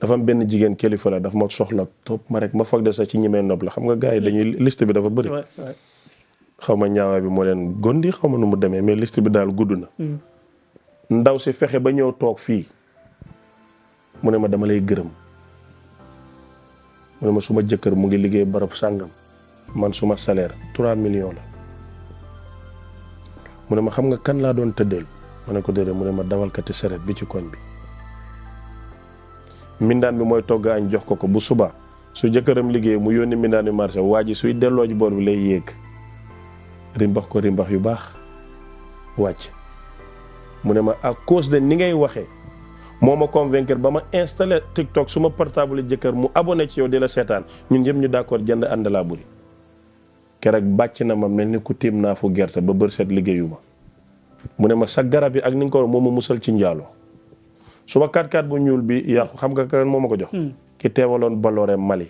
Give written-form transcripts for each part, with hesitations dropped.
dafa am benn jigéen kilifa la dafa ma soxla topp ma rek ma foog de sax ci ñimee nopp la xam nga gars yi dañuy liste bi dafa bëri. xaw ma ñaawaay bi moo leen gondi xaw ma nu mu demee mais liste bi daal gudd na. ndaw si fexe ba ñëw toog fii mu ne ma dama lay gërëm mu ne ma suma jëkkër mu ngi liggéey barab sàngam man suma salaire 3 millions la mu ne ma xam nga kan laa doon tëddeel ma ne ko déedéet mu ne ma dawalkati saret bi ci koñ bi. mindaan bi mooy togg añ jox ko bu suba su jëkkëram liggéey mu yónni mindaan bi marché waa ji suy delloo ji boor bi lay yéeg rimbax ko rimbax yu baax wàcc mu ne ma à cause de ni ngay waxee moo ma convaincre ba ma installé TikTok suma portable jëkkër mu abonné ci yow di la seetaan ñun ñëpp ñu d'accord jënd ànd laa buri keroog bàcc na ma mel ni ku tiim naa fu gerte ba bër set liggéeyu ma mu ne ma sa garab yi ak ni nga ko moo ma musal ci njaalo suma 4x4 bu ñuul bi yàqu xam nga kan moo ma ko jox. ki teewaloon Baloré Mali.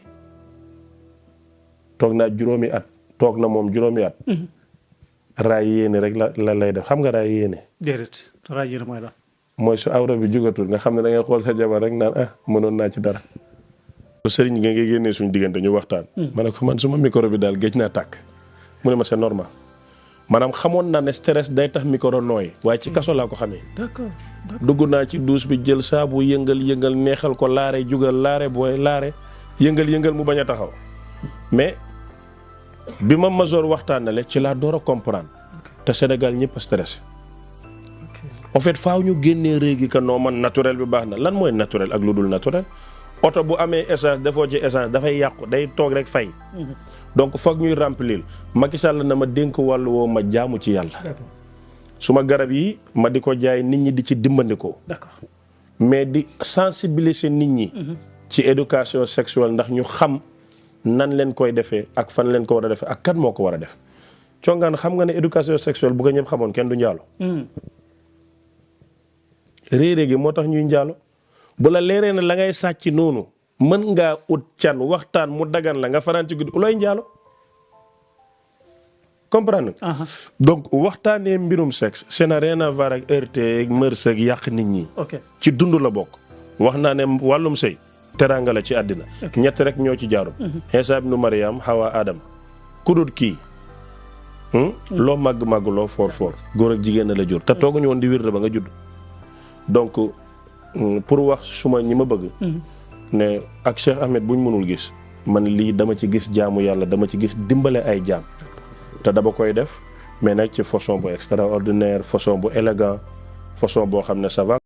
toog naa juróomi at toog na moom juróomi at. raay yéene rek la lay def xam nga raay yéene. déedéet raay yéene mooy la. mooy su awra bi jugatul nga xam ne da ngay xool sa jabar rek naan mënoon naa ci dara. sëriñ nga ngay génnee suñu diggante ñu waxtaan. ma ne ko man suma micro bi daal géej naa tàkk. mu ne ma c'est normal maanaam xamoon naa ne stress day tax micro nooy waaye ci kaso laa ko xamee. d'accord. dugg naa ci douche bi jël saabu yëngal neexal ko laare jugal laare booy laare yëngal mu bañ a taxaw mais bi ma major waxtaanale ci laa door a comprendre te Sénégal ñëpp a stressé. en fait faaw ñu génnee réegi que non man naturel bi baax na lan mooy naturel ak lu dul naturel oto bu amee essence defoo ci essence dafay yàqu day toog rek fay. donc foog ñuy remplir Macky Sall na ma dénk wàllu woo ma jaamu ci yàlla. suma garab yi ma di ko jaay nit ñi di ci dimbandikoo. d'accord mais di sensibiliser nit ñi. ci éducation sexuelle ndax ñu xam nan leen koy defee ak fan leen ko war a defee ak kan moo ko war a def. congaan xam nga ne éducation sexuelle bu ko ñëpp xamoon kenn du njaalo. réeré gi moo tax ñuy njaalo bu la leeree na la ngay sàcc noonu mën ngaa ut can waxtaan mu dagan la nga fanaan ci guddi looy njaalo. comprendre donc waxtaanee mbirum sexe ça n'a rien à voir ak heurté ak mërs ak yàq nit ñi. ci dund la bokk. wax naa ne wàllum sëy teraanga la ci àddina. ñett rek ñoo ci jaaru. Iisaa ibnu Maryam Hawa Adam ku dul kii. loo màgg loo foor góor ak jigéen la jur te tooguñu woon di wir ba nga judd. donc pour wax suma ñi ma bëgg. ne ak Cheikh Ahmed buñ mënul gis man lii dama ci gis jaamu yàlla dama ci gis dimbale ay jaam. te dama koy def mais nag ci façon bu extraordinaire façon bu élégant façon boo xam ne ça va